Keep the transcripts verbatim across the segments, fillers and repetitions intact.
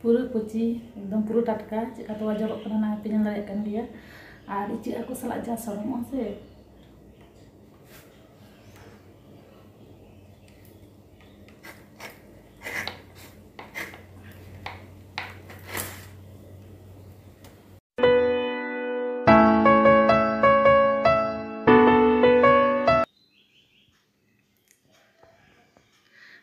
ᱯᱩᱨᱟᱹ ᱠᱩᱪᱤ, ᱮᱠᱫᱚᱢ ᱯᱩᱨᱟᱹ ᱴᱟᱴᱠᱟ, ᱪᱮᱫᱠᱟ ᱛᱚᱣᱟ ᱡᱚᱨᱚᱜ ᱠᱟᱱᱟ ᱱᱟᱦᱟᱜ ᱯᱮ ᱧᱮᱞ ᱫᱟᱲᱮᱭᱟᱜ ᱠᱟᱱ ᱜᱮᱭᱟ᱾ ᱟᱨ ᱤᱪᱟᱹᱜ ᱦᱟᱹᱠᱩ ᱥᱟᱞᱟᱜ ᱡᱟ ᱥᱚᱲᱚᱢᱚᱜᱼᱟ ᱥᱮ᱾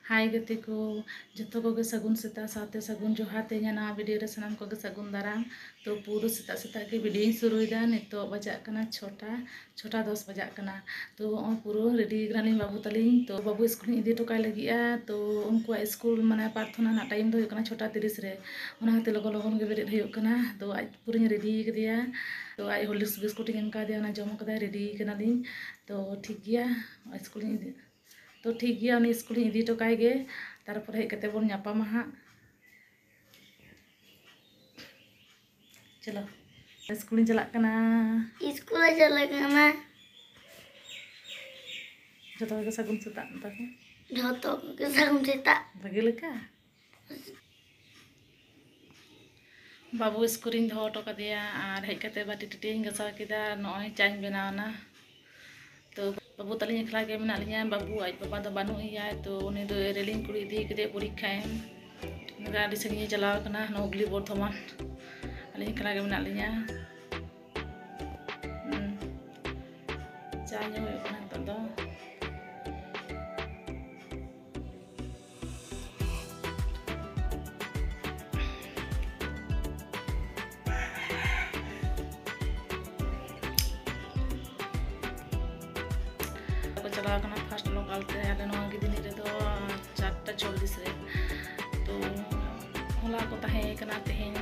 ᱦᱟᱭ ᱜᱟᱛᱮ ᱠᱚ, ᱡᱚᱛᱚ ᱠᱚᱜᱮ ᱥᱟᱹᱜᱩᱱ ᱥᱮᱛᱟᱜ ᱥᱟᱶᱛᱮ ᱥᱟᱹᱜᱩᱱ ᱡᱚᱦᱟᱨ᱾ ᱛᱮᱦᱮᱧᱟᱜ ᱱᱟᱣᱟ ᱵᱷᱤᱰᱤᱭᱳ ᱨᱮ ᱥᱟᱱᱟᱢ ᱠᱚᱜᱮ ᱥᱟᱹᱜᱩᱱ ᱫᱟᱨᱟᱢ᱾ ᱛᱚ ᱯᱩᱨᱟᱹ ᱥᱮᱛᱟᱜ ᱥᱮᱛᱟᱜ ᱜᱮ ᱵᱷᱤᱰᱤᱭᱳᱧ ᱥᱩᱨᱩᱭᱮᱫᱟ᱾ ᱱᱤᱛᱚᱜ ᱵᱟᱡᱟᱜ ᱠᱟᱱᱟ ᱪᱷᱚᱴᱟ, ᱪᱷᱚᱴᱟ ᱫᱚᱥ ᱵᱟᱡᱟᱜ ᱠᱟᱱᱟ᱾ ᱛᱚ ᱱᱚᱜᱼᱚᱭ ᱯᱩᱨᱟᱹ ᱨᱮᱰᱤ ᱠᱟᱱᱟᱞᱤᱧ ᱵᱟᱹᱵᱩ ᱛᱟᱹᱞᱤᱧ᱾ ᱛᱚ ᱵᱟᱹᱵᱩ ᱥᱠᱩᱞᱤᱧ ᱤᱫᱤ ᱦᱚᱴᱚ ᱠᱟᱭ ᱞᱟᱹᱜᱤᱫᱼᱟ᱾ ᱛᱚ ᱩᱱᱠᱩᱣᱟᱜ ᱥᱠᱩᱞ ᱢᱟᱱᱮ ᱯᱨᱟᱨᱛᱷᱚᱱᱟ ᱨᱮᱱᱟᱜ ᱴᱟᱭᱤᱢ ᱫᱚ ᱦᱩᱭᱩᱜ ᱠᱟᱱᱟ ᱪᱷᱚᱴᱟ ᱛᱤᱨᱤᱥ ᱨᱮ᱾ ᱚᱱᱟ ᱠᱷᱟᱹᱛᱤᱨ ᱞᱚᱜᱚᱱ ᱞᱚᱜᱚᱱ ᱜᱮ ᱵᱮᱨᱮᱫ ᱦᱩᱭᱩᱜ ᱠᱟᱱᱟ᱾ ᱛᱚ ᱟᱡ ᱯᱩᱨᱟᱹᱧ ᱨᱮᱰᱤ ᱠᱟᱫᱮᱭᱟ᱾ ᱛᱚ ᱟᱡ ᱦᱚᱨᱞᱤᱠᱥ ᱵᱤᱥᱠᱩᱴ ᱤᱧ ᱮᱢ ᱠᱟᱫᱮᱭᱟ, ᱚᱱᱟ ᱡᱚᱢ ᱠᱟᱫᱟᱭ, ᱨᱮᱰᱤ ᱠᱟᱱᱟᱞᱤᱧ᱾ ᱛᱚ ᱴᱷᱤᱠ ᱜᱮᱭᱟ, ᱥᱠᱩᱞᱤᱧ ᱤᱫᱤ, ᱛᱚ ᱴᱷᱤᱠ ᱜᱮᱭᱟ, ᱩᱱᱤ ᱥᱠᱩᱞᱤᱧ ᱤᱫᱤ ᱦᱚᱴᱚ ᱠᱟᱭ ᱜᱮ, ᱛᱟᱨᱯᱚᱨᱮ ᱦᱮᱡ ᱠᱟᱛᱮ ᱵᱚᱱ ᱧᱟᱯᱟᱢᱟ ᱦᱟᱸᱜ᱾ ᱪᱚᱞᱚ, ᱥᱠᱩᱞᱤᱧ ᱪᱟᱞᱟᱜ ᱠᱟᱱᱟ᱾ ᱥᱠᱩᱞᱮ ᱪᱟᱞᱟᱜ ᱠᱟᱱᱟ᱾ ᱡᱚᱛᱚ ᱦᱚᱲ ᱜᱮ ᱥᱟᱹᱜᱩᱱ ᱥᱮᱛᱟᱜ ᱢᱮᱛᱟ ᱠᱚ᱾ ᱡᱚᱛᱚ ᱠᱚᱜᱮ ᱥᱟᱹᱜᱩᱱ ᱥᱮᱛᱟᱜ᱾ ᱵᱷᱟᱜᱮ ᱞᱮᱠᱟ᱾ ᱵᱟᱹᱵᱩ ᱥᱠᱩᱞ ᱨᱤᱧ ᱫᱚᱦᱚ ᱦᱚᱴᱚ ᱠᱟᱫᱮᱭᱟ ᱟᱨ ᱦᱮᱡ ᱠᱟᱛᱮ ᱵᱟᱹᱴᱤ ᱴᱟᱹᱴᱤᱭᱟᱹᱧ ᱜᱟᱥᱟᱣ ᱠᱮᱫᱟ᱾ ᱱᱚᱜᱼᱚᱭ ᱪᱟᱧ ᱵᱮᱱᱟᱣ ᱮᱱᱟ᱾ ᱛᱚ ᱵᱟᱹᱵᱩ ᱛᱟᱹᱞᱤᱧ ᱮᱠᱞᱟ ᱜᱮ ᱢᱮᱱᱟᱜ ᱞᱤᱧᱟ᱾ ᱵᱟᱹᱵᱩ ᱟᱡ ᱵᱟᱵᱟ ᱫᱚ ᱵᱟᱹᱱᱩᱜ ᱮᱭᱟ, ᱛᱚ ᱩᱱᱤ ᱫᱚ ᱨᱮᱞᱤᱧ ᱠᱩᱲᱤ ᱤᱫᱤ ᱠᱟᱫᱮᱭᱟ ᱯᱚᱨᱤᱠᱠᱷᱟ ᱮᱢ᱾ ᱩᱱᱤ ᱫᱚ ᱟᱹᱰᱤ ᱥᱟᱺᱜᱤᱧᱮ ᱪᱟᱞᱟᱣ ᱠᱟᱱᱟ, ᱦᱩᱜᱽᱞᱤ ᱵᱚᱨᱫᱷᱚᱢᱟᱱ᱾ ᱟᱹᱞᱤᱧ ᱮᱠᱞᱟ ᱜᱮ ᱢᱮᱱᱟᱜ ᱞᱤᱧᱟ᱾ ᱦᱩᱸ᱾ ᱪᱟ ᱧᱩ ᱦᱩᱭᱩᱜ ᱠᱟᱱᱟ ᱱᱤᱛᱚᱜ ᱫᱚ᱾ ᱠᱚ ᱪᱟᱞᱟᱣ ᱠᱟᱱᱟ first local ᱛᱮ, ᱟᱞᱮ ᱱᱚᱣᱟ ᱜᱤᱫᱷᱱᱤ ᱨᱮᱫᱚ ᱪᱟᱨᱴᱟ ᱪᱚᱞᱞᱤᱥ ᱨᱮ᱾ ᱛᱚ ᱦᱚᱞᱟ ᱠᱚ ᱛᱟᱦᱮᱸ ᱠᱟᱱᱟ, ᱛᱮᱦᱮᱧ,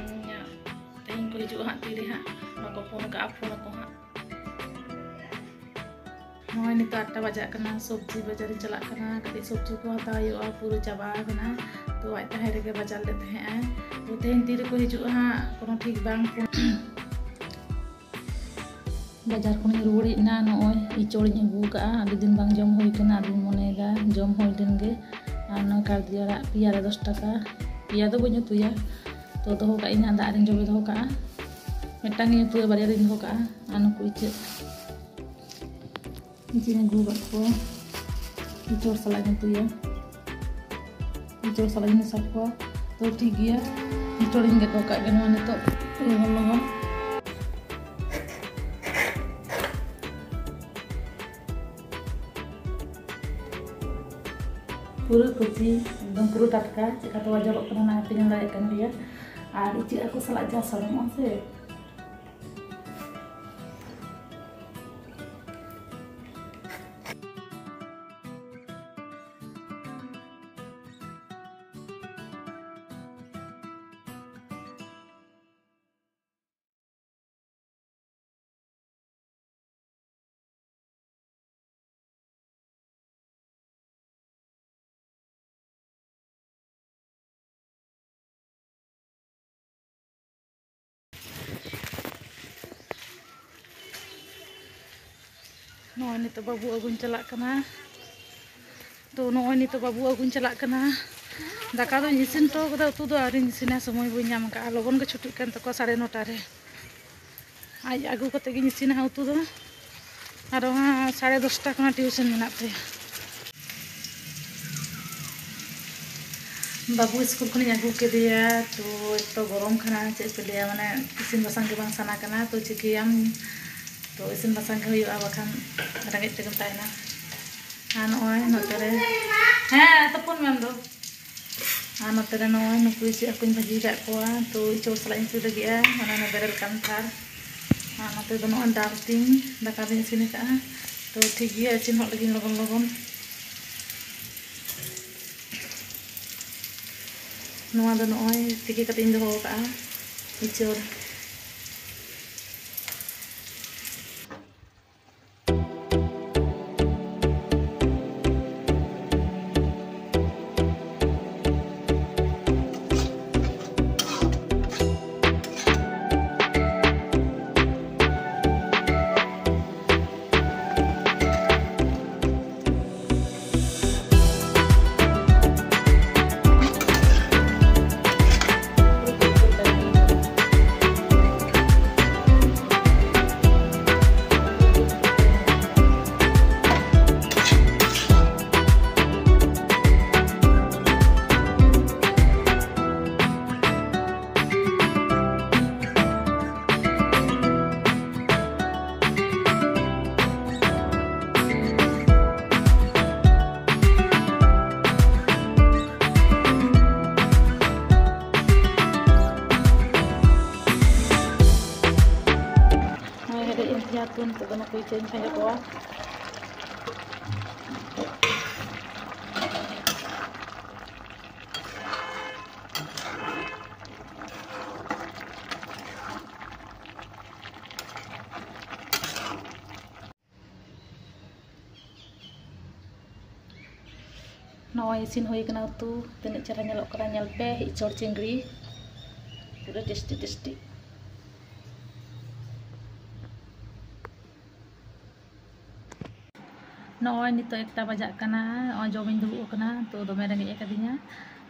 ᱛᱮᱦᱮᱧ ᱠᱚ ᱦᱤᱡᱩᱜᱼᱟ ᱦᱟᱸᱜ, ᱛᱤᱨᱮ ᱦᱟᱸᱜ ᱵᱟᱠᱚ ᱯᱷᱳᱱ ᱟᱠᱟᱫᱼᱟ, ᱯᱷᱳᱱ ᱟᱠᱚ ᱦᱟᱸᱜ᱾ ᱱᱚᱜᱼᱚᱭ ᱱᱤᱛᱚᱜ ᱟᱴ ᱴᱟ ᱵᱟᱡᱟᱜ ᱠᱟᱱᱟ, ᱥᱚᱵᱽᱡᱤ ᱵᱟᱡᱟᱨᱤᱧ ᱪᱟᱞᱟᱜ ᱠᱟᱱᱟ, ᱠᱟᱹᱴᱤᱡ ᱥᱚᱵᱽᱡᱤ ᱠᱚ ᱦᱟᱛᱟᱣ ᱦᱩᱭᱩᱜᱼᱟ, ᱯᱩᱨᱟᱹ ᱪᱟᱵᱟ ᱟᱠᱟᱱᱟ᱾ ᱛᱚ ᱟᱡ ᱛᱟᱦᱮᱸ ᱨᱮᱜᱮ ᱵᱟᱡᱟᱨ ᱞᱮᱫ ᱛᱟᱦᱮᱸᱜᱼᱟᱭ, ᱛᱚ ᱛᱮᱦᱮᱧ ᱛᱤ ᱨᱮᱠᱚ ᱦᱤᱡᱩᱜᱼᱟ ᱦᱟᱸᱜ, ᱠᱳᱱᱳ ᱴᱷᱤᱠ ᱵᱟᱝ᱾ ᱵᱟᱡᱟᱨ ᱠᱷᱚᱱᱤᱧ ᱨᱩᱣᱟᱹᱲ ᱦᱮᱡ ᱮᱱᱟ, ᱱᱚᱜᱼᱚᱭ ᱤᱪᱚᱲᱤᱧ ᱟᱹᱜᱩ ᱟᱠᱟᱫᱼᱟ, ᱟᱹᱰᱤ ᱫᱤᱱ ᱵᱟᱝ ᱡᱚᱢ ᱦᱩᱭ ᱠᱟᱱᱟ, ᱟᱫᱚᱧ ᱢᱚᱱᱮᱭᱮᱫᱟ ᱡᱚᱢ ᱦᱩᱭ ᱞᱮᱱ ᱜᱮ᱾ ᱟᱨ ᱱᱚᱣᱟ ᱠᱟᱨᱫᱤ ᱟᱲᱟᱜ ᱯᱮᱭᱟ ᱨᱮ ᱫᱚᱥ ᱴᱟᱠᱟ, ᱯᱮᱭᱟ ᱫᱚ ᱵᱟᱹᱧ ᱩᱛᱩᱭᱟ, ᱛᱚ ᱫᱚᱦᱚ ᱠᱟᱜ ᱤᱧ ᱦᱟᱸᱜ, ᱫᱟᱜ ᱨᱤᱧ ᱡᱚᱵᱮ ᱫᱚᱦᱚ ᱠᱟᱜᱼᱟ᱾ ᱢᱤᱫᱴᱟᱝ ᱤᱧ ᱩᱛᱩᱭᱟ, ᱵᱟᱨᱭᱟ ᱨᱤᱧ ᱫᱚᱦᱚ ᱠᱟᱜᱼᱟ᱾ ᱟᱨ ᱱᱩᱠᱩ ᱤᱪᱟᱹᱜ ᱤᱪᱟᱹᱜ ᱤᱧ ᱟᱹᱜᱩ ᱟᱠᱟᱫ ᱠᱚᱣᱟ, ᱤᱪᱟᱹᱲ ᱥᱟᱞᱟᱜ ᱤᱧ ᱩᱛᱩᱭᱟ, ᱤᱪᱟᱹᱲ ᱥᱟᱞᱟᱜ ᱤᱧ ᱢᱮᱥᱟ ᱠᱚᱣᱟ᱾ ᱛᱚ ᱴᱷᱤᱠ ᱜᱮᱭᱟ, ᱤᱪᱟᱹᱲ ᱤᱧ ᱜᱮᱫ ᱫᱚᱦᱚ ᱠᱟᱜ ᱜᱮ ᱱᱚᱣᱟ ᱱᱤᱛᱚᱜ ᱞᱚᱜᱚᱱ ᱞᱚᱜᱚᱱ᱾ ᱯᱩᱨᱟᱹ ᱠᱩᱪᱤ, ᱮᱠᱫᱚᱢ ᱯᱩᱨᱟᱹ ᱴᱟᱴᱠᱟ, ᱪᱮᱫᱠᱟ ᱛᱚᱣᱟ ᱡᱚᱨᱚᱜ ᱠᱟᱱᱟ ᱚᱱᱟ ᱯᱮ ᱧᱮᱞ ᱫᱟᱲᱮᱭᱟᱜ ᱠᱟᱱ ᱜᱮᱭᱟ᱾ ᱟᱨ ᱤᱪᱟᱹᱜ ᱦᱟᱹᱠᱩ ᱥᱟᱞᱟᱜ ᱡᱟ ᱥᱚᱲᱚᱢᱚᱜᱼᱟ ᱥᱮ᱾ ᱱᱚᱜᱼᱚᱭ ᱱᱤᱛᱚᱜ ᱵᱟᱹᱵᱩ ᱟᱹᱜᱩᱧ ᱪᱟᱞᱟᱜ ᱠᱟᱱᱟ᱾ ᱛᱚ ᱱᱚᱜᱼᱚᱭ ᱱᱤᱛᱚᱜ ᱵᱟᱹᱵᱩ ᱟᱹᱜᱩᱧ ᱪᱟᱞᱟᱜ ᱠᱟᱱᱟ᱾ ᱫᱟᱠᱟ ᱫᱚᱧ ᱤᱥᱤᱱ ᱦᱚᱴᱚ ᱠᱟᱫᱟ, ᱩᱛᱩ ᱫᱚ ᱟᱹᱣᱨᱤᱧ ᱤᱥᱤᱱᱟ, ᱥᱚᱢᱚᱭ ᱵᱟᱹᱧ ᱧᱟᱢ ᱟᱠᱟᱫᱼᱟ᱾ ᱞᱚᱜᱚᱱ ᱜᱮ ᱪᱷᱩᱴᱤᱜ ᱠᱟᱱ ᱛᱟᱠᱚᱣᱟ ᱥᱟᱲᱮ ᱱᱚᱴᱟ ᱨᱮ᱾ ᱟᱡ ᱟᱹᱜᱩ ᱠᱟᱛᱮ ᱜᱤᱧ ᱤᱥᱤᱱᱟ ᱦᱟᱸᱜ ᱩᱛᱩ ᱫᱚ᱾ ᱟᱨᱚ ᱦᱟᱸᱜ ᱥᱟᱲᱮ ᱫᱚᱥᱴᱟ ᱠᱷᱚᱱᱟᱜ ᱴᱤᱭᱩᱥᱚᱱ ᱢᱮᱱᱟᱜ ᱛᱟᱭᱟ᱾ ᱵᱟᱹᱵᱩ ᱥᱠᱩᱞ ᱠᱷᱚᱱᱤᱧ ᱟᱹᱜᱩ ᱠᱮᱫᱮᱭᱟ, ᱛᱚ ᱮᱛᱚ ᱜᱚᱨᱚᱢ ᱠᱟᱱᱟ, ᱪᱮᱫ ᱯᱮ ᱞᱟᱹᱭᱟ, ᱢᱟᱱᱮ ᱤᱥᱤᱱ ᱵᱟᱥᱟᱝ ᱜᱮ ᱵᱟᱝ ᱥᱟᱱᱟ ᱠᱟᱱᱟ᱾ ᱛᱚ ᱪᱤᱠᱟᱹᱭᱟᱢ, ᱛᱚ ᱤᱥᱤᱱ ᱵᱟᱥᱟᱝ ᱜᱮ ᱦᱩᱭᱩᱜᱼᱟ, ᱵᱟᱠᱷᱟᱱ ᱨᱮᱸᱜᱮᱡ ᱛᱮᱜᱮᱢ ᱛᱟᱦᱮᱱᱟ᱾ ᱟᱨ ᱱᱚᱜᱼᱚᱭ ᱱᱚᱛᱮ ᱨᱮ, ᱦᱮᱸ, ᱛᱩᱯᱩᱱ ᱢᱮ ᱟᱢ ᱫᱚ᱾ ᱟᱨ ᱱᱚᱛᱮ ᱨᱮ ᱱᱚᱜᱼᱚᱭ ᱱᱩᱠᱩ ᱤᱪᱟᱹᱜ ᱦᱟᱹᱠᱩᱧ ᱵᱷᱟᱹᱡᱤ ᱟᱠᱟᱫ ᱠᱚᱣᱟ᱾ ᱛᱚ ᱤᱪᱟᱹᱲ ᱥᱟᱞᱟᱜ ᱤᱧ ᱩᱛᱩ ᱞᱟᱹᱜᱤᱫᱼᱟ, ᱚᱱᱟ ᱢᱟ ᱵᱮᱨᱮᱞ ᱠᱟᱱᱛᱷᱟᱲ᱾ ᱟᱨ ᱱᱚᱛᱮ ᱫᱚ ᱱᱚᱜᱼᱚᱭ ᱰᱟᱞ ᱛᱤᱧ, ᱫᱟᱠᱟ ᱫᱚᱧ ᱤᱥᱤᱱ ᱟᱠᱟᱫᱼᱟ᱾ ᱛᱚ ᱴᱷᱤᱠ ᱜᱮᱭᱟ, ᱤᱥᱤᱱ ᱦᱚᱫ ᱞᱮᱜᱤᱧ ᱞᱚᱜᱚᱱ ᱞᱚᱜᱚᱱ᱾ ᱱᱚᱣᱟ ᱫᱚ ᱱᱚᱜᱼᱚᱭ ᱛᱤᱠᱤ ᱠᱟᱛᱮ ᱤᱧ ᱫᱚᱦᱚ ᱟᱠᱟᱫᱼᱟ ᱤᱪᱟᱹᱲ᱾ ᱱᱚᱜᱼᱚᱭ ᱤᱥᱤᱱ ᱦᱩᱭ ᱠᱟᱱᱟ ᱩᱛᱩ, ᱛᱤᱱᱟᱹᱜ ᱪᱮᱦᱨᱟ ᱧᱮᱞᱚᱜ ᱠᱟᱱᱟ, ᱧᱮᱞ ᱯᱮ, ᱤᱪᱚᱲ ᱪᱤᱝᱲᱤ, ᱯᱩᱨᱟᱹ ᱴᱮᱥᱴᱤ ᱴᱮᱥᱴᱤ᱾ ᱱᱚᱜᱼᱚᱭ ᱱᱤᱛᱚᱜ ᱮᱠᱴᱟ ᱵᱟᱡᱟᱜ ᱠᱟᱱᱟ, ᱱᱚᱜᱼᱚᱭ ᱡᱚᱢᱤᱧ ᱫᱩᱲᱩᱵ ᱟᱠᱟᱱᱟ, ᱛᱚ ᱫᱚᱢᱮ ᱨᱮᱸᱜᱮᱡ ᱟᱠᱟᱫᱤᱧᱟ᱾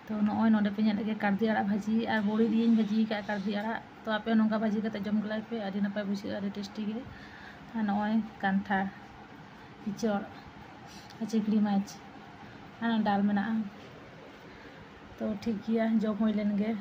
ᱛᱚ ᱱᱚᱜᱼᱚᱭ ᱱᱚᱰᱮ ᱯᱮ ᱧᱮᱞᱮᱫ ᱜᱮ ᱠᱟᱨᱫᱤ ᱟᱲᱟᱜ ᱵᱷᱟᱹᱡᱤ ᱟᱨ ᱵᱚᱲᱤ ᱫᱤᱭᱮᱧ ᱵᱷᱟᱹᱡᱤ ᱟᱠᱟᱫᱼᱟ ᱠᱟᱨᱫᱤ ᱟᱲᱟᱜ᱾ ᱛᱚ ᱟᱯᱮ ᱱᱚᱝᱠᱟ ᱵᱷᱟᱹᱡᱤ ᱠᱟᱛᱮ ᱡᱚᱢ ᱜᱮᱞᱟᱭ ᱯᱮ, ᱟᱹᱰᱤ ᱱᱟᱯᱟᱭ ᱵᱩᱡᱷᱟᱹᱜᱼᱟ, ᱟᱹᱰᱤ ᱴᱮᱥᱴᱤ ᱜᱮ᱾ ᱟᱨ ᱱᱚᱜᱼᱚᱭ ᱠᱟᱱᱴᱷᱟᱲ ᱤᱪᱚᱲ ᱟᱨ ᱪᱤᱠᱲᱤ ᱢᱟᱪ ᱟᱨ ᱰᱟᱞ ᱢᱮᱱᱟᱜᱼᱟ᱾ ᱛᱚ ᱴᱷᱤᱠ ᱜᱮᱭᱟ, ᱡᱚᱢ ᱦᱩᱭ ᱞᱮᱱ ᱜᱮ᱾